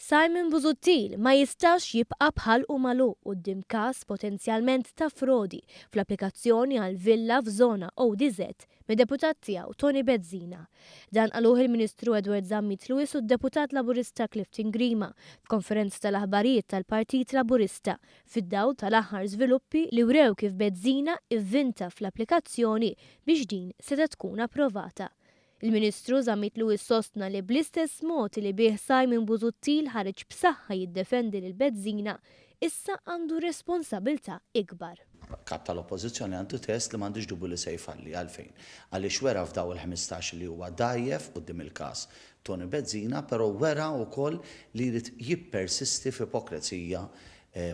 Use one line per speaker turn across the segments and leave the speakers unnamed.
Simon Busuttil ma jistax jibqa' b'ħalqu magħluq quddiem każ potenzjalment ta' frodi fl-applikazzjoni għal villa f'żona ODZ mid-deputat tiegħu Toni Bezzina. Dan qaluh il-Ministru Edward Zammit Lewis u d-Deputat Laburista Clifton Grima f'konferenza tal-aħbarijiet tal-Partit Laburista fid-dawl tal-aħħar żviluppi li wrew kif Bezzina ivvinta fl-applikazzjoni biex din setgħet tkun approvata. Il-Ministru Zammit Lewis sostna li bl-istess mod li bih Simon Busuttil ħareġ b'saħħa jiddefendi lil Bezzina, issa għandu responsabilità ikbar.
Kap tal-Oppożizzjoni għandu test li m'għandix dubju li se jfalli. Għalfejn? Għaliex wera f'daw il-15 li huwa dgħajjef quddiem il-każ Toni Bezzina, però wera wkoll li jrid jippersisti f'ipokrezija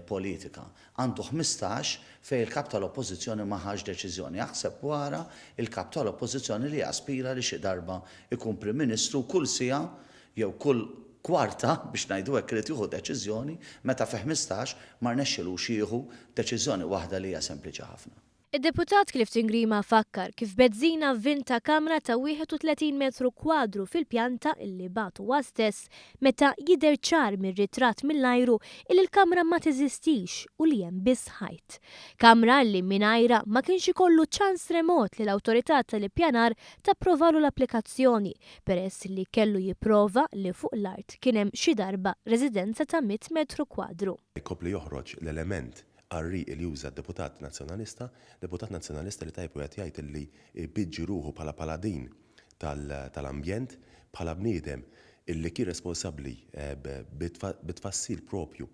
politika. Għandu 15 fejn il-Kap tal-Oppożizzjoni ma ħax deċiżjoni. Aħseb u ara l-Kap tal-Oppożizzjoni li jaspira li xi darba jkun Prim Ministru u kull siegħa jew kull kwarta, biex ngħidu hekk, irid jieħu deċiżjoni meta fi 15 ma rnexxilux jieħu deċiżjoni waħda li hija sempliċi ħafna.
Id-Deputat Clifton Grima fakkar kif Bezzina vvinta kamra ta' 31 metru kwadru fil-pjanta illi bagħat huwa stess meta jidher ċar mir-ritratt mill-ajru illi l-kamra ma teżistix u li hemm biss ħajt. Kamra illi mingħajrha ma kienx ikollu ċans remot li l-Awtorità tal-Ippjanar tapprovalu l-applikazzjoni peress li kellu jipprova li fuq l-art kien hemm xi darba residenza ta' mitt metru kwadru.
Ikompli joħroġ l-element Qarrieq li juża d-deputat Nazzjonalista, deputat Nazzjonalista li tajjeb wieħed jgħid li jbiġġi ruħu bħala paladin tal-ambjent, bħala bniedem illi kien responsabbli bit-tfassil propju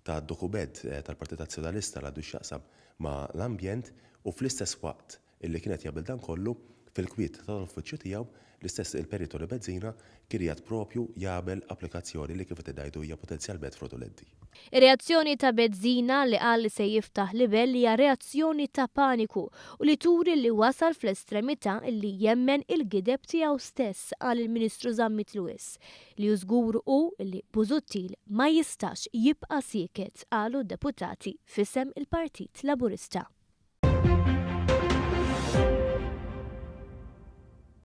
ta' dokument tal-Partit Nazzjonalista li għandu x'jaqsam ma' l-ambjent u fl-istess waqt illi kien qed jagħmel dan kollu fil-kwiet tal-uffiċċju tiegħu, l-istess il-Perit Toni Bezzina kien qiegħed propju jagħmel applikazzjoni li kif qed ngħidu hija potenzjalment frodulenti.
Ir-reazzjoni ta' Bezzina li qal li se jiftaħ libell hija reazzjoni ta' paniku u li turi li wasal fl-estremità li jemmen il-gideb tiegħu stess, qal il-Ministru Zammit Lewis. Li hu żgur hu li Busuttil ma jistax jibqa' sieket, qalu d-deputati f'isem il-Partit Laburista.